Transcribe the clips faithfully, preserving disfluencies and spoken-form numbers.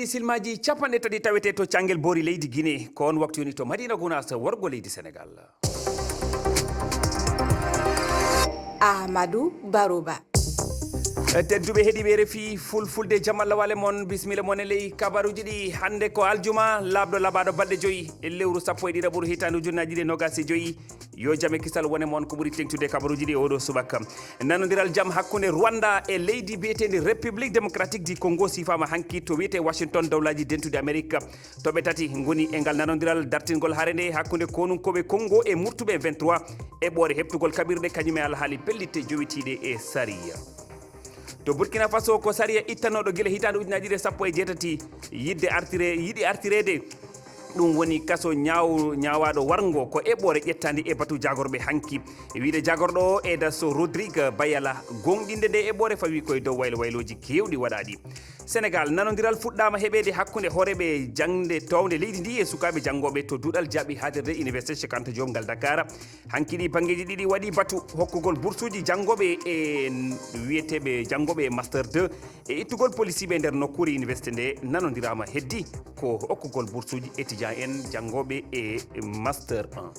Silmaji capanɗe tati tawete to Cangel Boori leydi Guinée, ko on waktu yoni to Madina Gounass, worgo leydi Senegal. Ahmadou Barouba. Tedduɓe heɗiɓe refi fulfulde, jam Allah wale mon, bismilla mon e ley kabaruji ɗi. Hannde ko aljuma, laaɓɗo laɓaɗo balɗe joyi e lewru sappo e ɗiɗaɓuru hitande ujunnaji ɗiɗi e nogas e joyi. Yo jam e kisal wone mon ko ɓuri teŋtude kabaruji ɗi oɗo subaka. Nanodiral jam hakkunde Rwanda e leydi biyetendi République Démocratique du Congo sifama hanki to wiyete Washington, dawlaji dentude Amerique. Toɓe tati ngoni e ngal nanodiral dartingol hare nde hakkunde konunkooɓe Congo e murtuɓe vingt-trois, eɓɓoore heɓtugol kaɓirɗe kañum e alhaali pellitte jowitiiɗe e sariya. To Burkina Faso, ko sariya ittanooɗo gila hitaande ujunaaji ɗiɗi e sappo e jeetati, yiɗde artire yiɗi artireede. Ɗum woni kaso ñaaw ñaawaaɗo warngo, ko eɓɓoore ƴettaande e batu jaagorɓe hanki. E wiyde jaagorɗo o, Edaso Rodrigue Bayala, gooŋɗinde nde eɓɓoore fawi koye dow waylo waylooji keewɗi waɗaaɗi. Senegal, nanondiral fuɗɗaama heɓeede hakkunde hooreeɓe jaŋde toownde leydi ndi e sukaaɓe janngooɓe to duɗal jaaɓi haaɗirde Université Cheikh Anta Diop ngal Dakar. Hanki ɗi banngeeji ɗiɗi waɗi batu hokkugol bursuuji janngooɓe e wiyeteeɓe janngooɓe e master deux e ittugol polisiiɓe e nder nokkuure université nde. Nanondiraama heddi ko hokkugol bursuuji étudiant en janngooɓe e master un.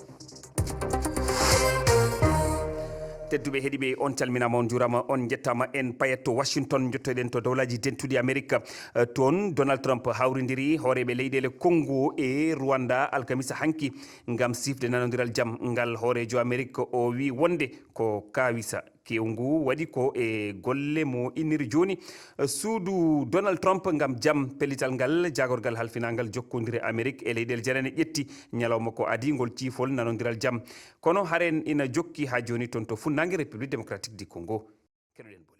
Tedduɓe heɗiɓe, on calminama, on jurama, on jettama. En payat to Washington, jottoɗen to dawlaji dentuɗi Amerika. Eh, toon Donald Trump hawrindiri hooreɓe leyɗele Congo e Rwanda alkamisa hanki ngam sifde nanodiral jam ngal. Hoorejo Amerika o wi wonde ko kawisa kewngu waɗi ko e golle mo inniri joni. Eh, suudu Donald Trump ngam jam, pellital ngal jagorgal halfinangal jokkondire Amerik e leyɗele janane ƴetti ñalawma ko adi ngol ciifol nanodiral jam. Kono haren ina jokki ha joni toon to funnangue République Démocratique du Congo. Keɗoɗen boli.